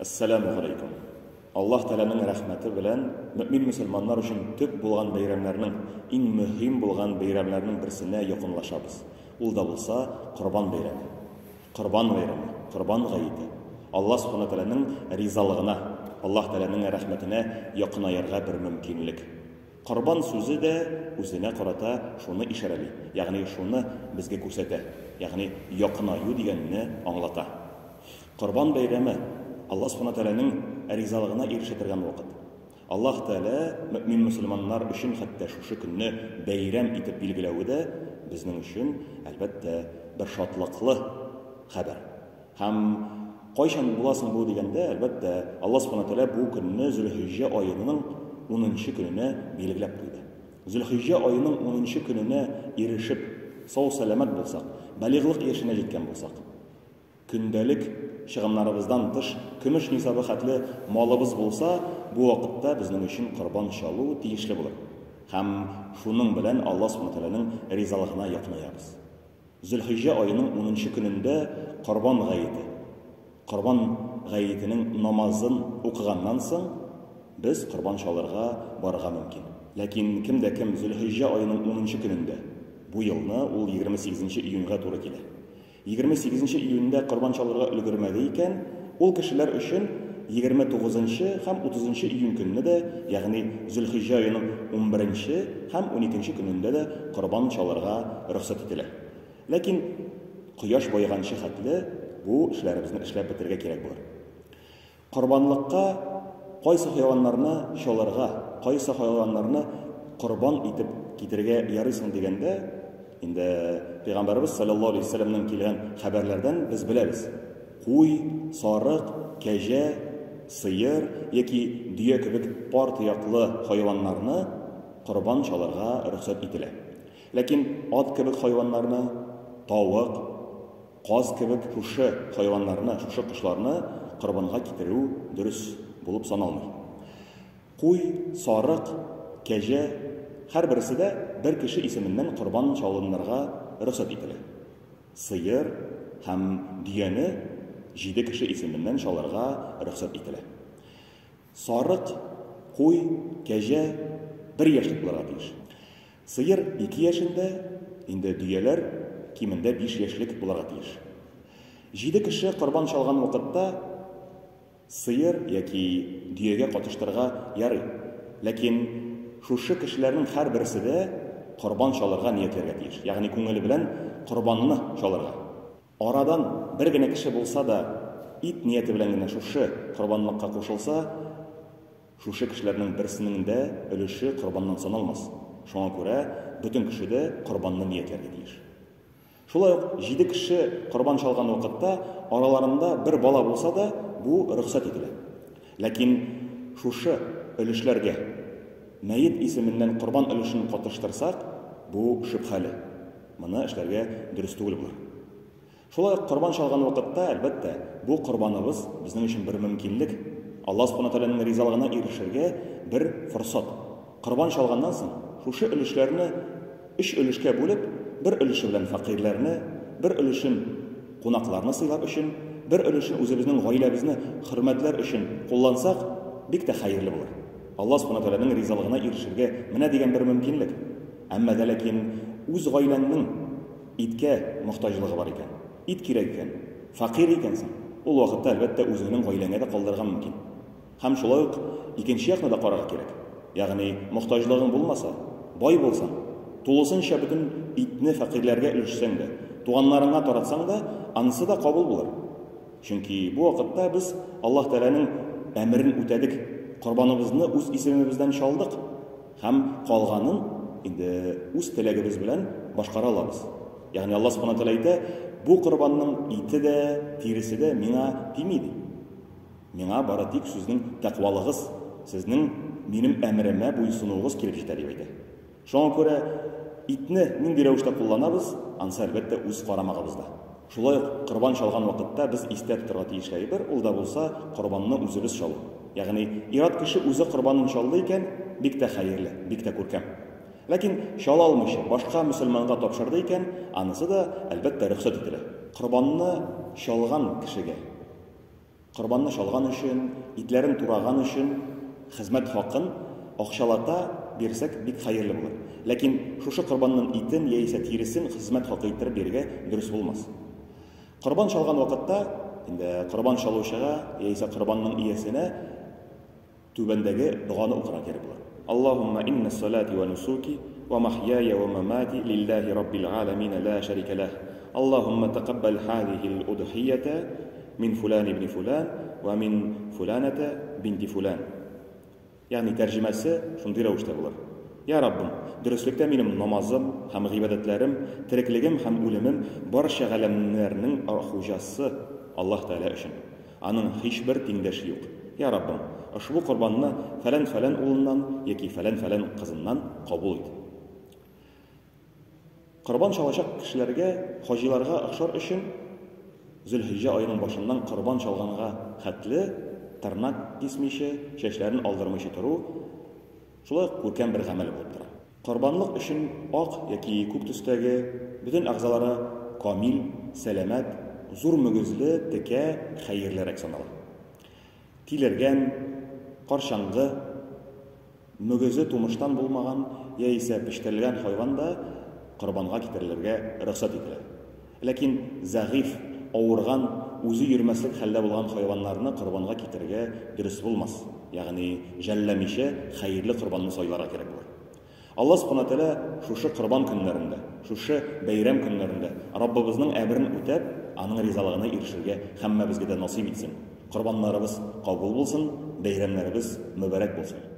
Әссәламү галәйкүм. Аллаһ Тәгаләнең рәхмәте белән мөэмин мөселманнар өчен төп булган бәйрәмнәрнең, иң мөһим булган бәйрәмнәрнең берсенә якынлашабыз. Ул да булса Корбан бәйрәме. Корбан бәйрәме, Корбан гаете. Аллаһ Субхана Тәгаләнең ризалыгына, Аллаһ Тәгаләнең рәхмәтенә якынаерга бер мөмкинлек. Корбан сүзе дә үзенә карата шуны ишарәли, ягъни шуны безгә күрсәтә, ягъни якынаю дигәнне аңлата. Корбан бәйрәме, Аллаһ Субхана Тәгаләнең ризалыгына ирешә торган вакыт. Аллаһ Тәгалә мөэмин-мөселманнар өчен хәтта шушы көнне бәйрәм итеп билгеләве дә безнең өчен, әлбәттә, бер шатлыклы хәбәр. Һәм кайчан була соң бу дигәндә, әлбәттә, Аллаһ Субхана Тәгалә бу көнне Зөлхиҗҗә аеның унынчы көненә билгеләп куйды. Зөлхиҗҗә аеның унынчы көненә ирешеп, сау-сәламәт булсак, балигълык яшенә җиткән булсак, көндәлек чыгымнарыбыздан тыш көмеш нисабы хәтле малыбыз булса, бу вакытта безнең өчен корбан чалу тиешле булыр. Һәм шуның белән Аллаһ Субхана Тәгаләнең ризалыгына якынаябыз. Зөлхиҗҗә аеның унынчы көнендә Корбан гаете, Корбан гаетенең намазын укыганнан соң, без корбан чалырга барырга мөмкин. Ләкин кем дә кем Зөлхиҗҗә аеның унынчы көнендә, бу елны ул 28 нче июньгә туры килә, 28 нче июньдә корбан чалырга өлгермәде икән, ул кешеләр өчен 29 нчы һәм 30 нчы июнь көнне дә, ягъни Зөлхиҗҗә аеның унберенче һәм уникенче көнендә дә корбан чалырга рөхсәт ителә. Ләкин кояш баеганчы хәтле бу эшләребезне эшләп бетерергә кирәк булыр. Корбанлыкка кайсы хайваннарны чалырга, кайсы хайваннарны корбан итеп китерергә ярый соң дигәндә, инде Пәйгамбәребез саллаллаһу алейһи вәсәлләмнән килгән хәбәрләрдән без беләбез. Куй, сарык, кәҗә, сыер яки дөя кебек пар тояклы хайваннарны корбан чалырга рөхсәт ителә. Ләкин ат кебек хайваннарны, тавык, Каз кебек шушы хайваннарны, шушы кошларны корбанга китерү дөрес булып саналмый. Куй, сарык, кәҗә, һәрберсе дә бер кеше исеменнән корбан чалынырга рөхсәт ителә. Сыер һәм дөяне җиде кеше исеменнән чалырга рөхсәт ителә. Сарык, куй, кәҗә бер яшьлек булырга тиеш. Сыер ике яшендә, инде дөяләр кимендә биш яшьлек булырга тиеш. Җиде кеше корбан чалган вакытта сыер яки дөягә катыштырырга ярый. Ләкин шушы кешеләрнең һәрберсе дә корбан чалырга ниятләргә тиеш, ягъни күңеле белән корбанны чалырга. Арадан бер генә кеше булса да ит нияте белән генә шушы корбанлыкка кушылса, Шушы кешеләрнең берсенең дә өлеше корбаннан саналмас. Шуңа күрә бөтен кеше дә корбанны ниятләргә тиеш. Шулай ук җиде кеше корбан чалган вакытта араларында бер бала булса да, бу рөхсәт ителә. Ләкин шушы өлешләргә мәет исеменнән корбан өлешен катыштырсак, бу шөбһәле. Моны эшләргә дөрес түгел булыр. Шулай ук корбан чалган вакытта, әлбәттә, бу корбаныбыз безнең өчен бер мөмкинлек, Аллаһ Субхана Тәгаләнең ризалыгына ирешергә бер форсат. Корбан чалганнан соң, шушы өлешләрне өч өлешкә бүлеп, бер өлеше белән фәкыйрьләрне, бер өлешен кунакларны сыйлар өчен, бер өлешен үзебезнең гаиләбезне хөрмәтләр өчен куллансак, бик тә хәерле булыр. Аллаһ Субхана Тәгаләнең ризалыгына ирешергә менә дигән бер мөмкинлек. Әмма дә ләкин үз гаиләңнең Иткә мохтаҗлыгы бар икән, ит кирәк икән, фәкыйрь икәнсең, ул вакытта, әлбәттә, үзеңнең гаиләңә дә калдырырга мөмкин. Һәм шулай ук икенче якны да карарга кирәк. Ягъни, мохтаҗлыгың булмаса, бай булсаң, тулысынча бөтен итне фәкыйрьләргә өлешсәң дә, туганнарыңа таратсаң да, анысы да кабул булыр. Чөнки бу вакытта без Аллаһ Тәгаләнең әмерен үтәдек, корбаныбызны үз исемебездән чалдык. Һәм калганын инде үз теләгебез белән башкара алабыз. Ягъни Аллаһ Субхана Тәгалә әйтә, бу корбанның ите дә, тиресе дә миңа тими ди. Миңа бары тик сезнең тәкъвалыгыз, сезнең минем әмеремә буйсынуыгыз килеп җитә дип әйтә. Шуңа күрә итне нинди рәвештә кулланабыз, ансы әлбәттә үз карамагыбызда. Шулай ук корбан чалган вакытта без истә тотарга тиешле әйбер, ул да булса корбанны үзебез чалу. Ягъни ир-ат кеше үзе корбанын чалды икән, бик тә хәерле, бик тә күркәм. Ләкин чала алмыйча, башка мөселманга тапшырды икән, анысы да, әлбәттә, рөхсәт ителә. Корбанны чалган кешегә. Корбанны чалган өчен, итләрен тураган өчен хезмәт хакын акчалата бирсәк бик хәерле булыр. Ләкин шушы корбанның итен яисә тиресен хезмәт хакы иттереп бирергә дөрес булмас. Корбан чалган вакытта инде корбан чалучыга яисә корбанның иясенә түбәндәге доганы укырга кирәк булыр. Аллаһумма инна салати ва нусуки ва махьяя ва мамати лиллаһи раббил аламин ла шәрикә ләһ. Аллаһумма тәкаббал һазихил удхията мин фулан ибн фулан ва мин фуланата бинти фулан. Ягъни тәрҗемәсе шундый рәвештә булыр. Я Раббым, дөреслектә минем намазым һәм гыйбадәтләрем, тереклегем һәм үлемем барча галәмнәрнең хуҗасы Аллаһ Тәгалә өчен. Аның һичбер тиңдәше юк. Я Раббым, ошбу корбанны фәлән-фәлән улыннан яки фәлән-фәлән кызыннан кабул ит. Корбан чалачак кешеләргә, хаҗиларга охшар өчен, Зөлхиҗҗә аеның башыннан корбан чалганга хәтле тырнак кисмичә, чәчләрен алдырмыйча тору шулай ук күркәм бер гамәл булып тора. Корбанлык өчен ак яки күк төстәге, бөтен әгъзалары камил, сәламәт, зур мөгезле текә хәерлерәк санала. Тилергән, карчаңгы, мөгезе тумыштан булмаган яисә печтерелгән хайван да корбанга китерелергә рөхсәт ителә. Ләкин зәгыйфь, авырган, үзе йөрмәслек хәлдә булган хайваннарны корбанга китерергә дөрес булмас, ягъни жәлләмичә хәерле корбанны сайларга кирәк булыр. Алла Субхана Тәгалә шушы корбан көннәрендә, шушы бәйрәм көннәрендә Раббыбызның әмерен үтәп, аның ризалыгына ирешергә һәммәбезгә дә насыйп итсен. Корбаннарыбыз кабул булсын, бәйрәмнәребез мөбарәк булсын.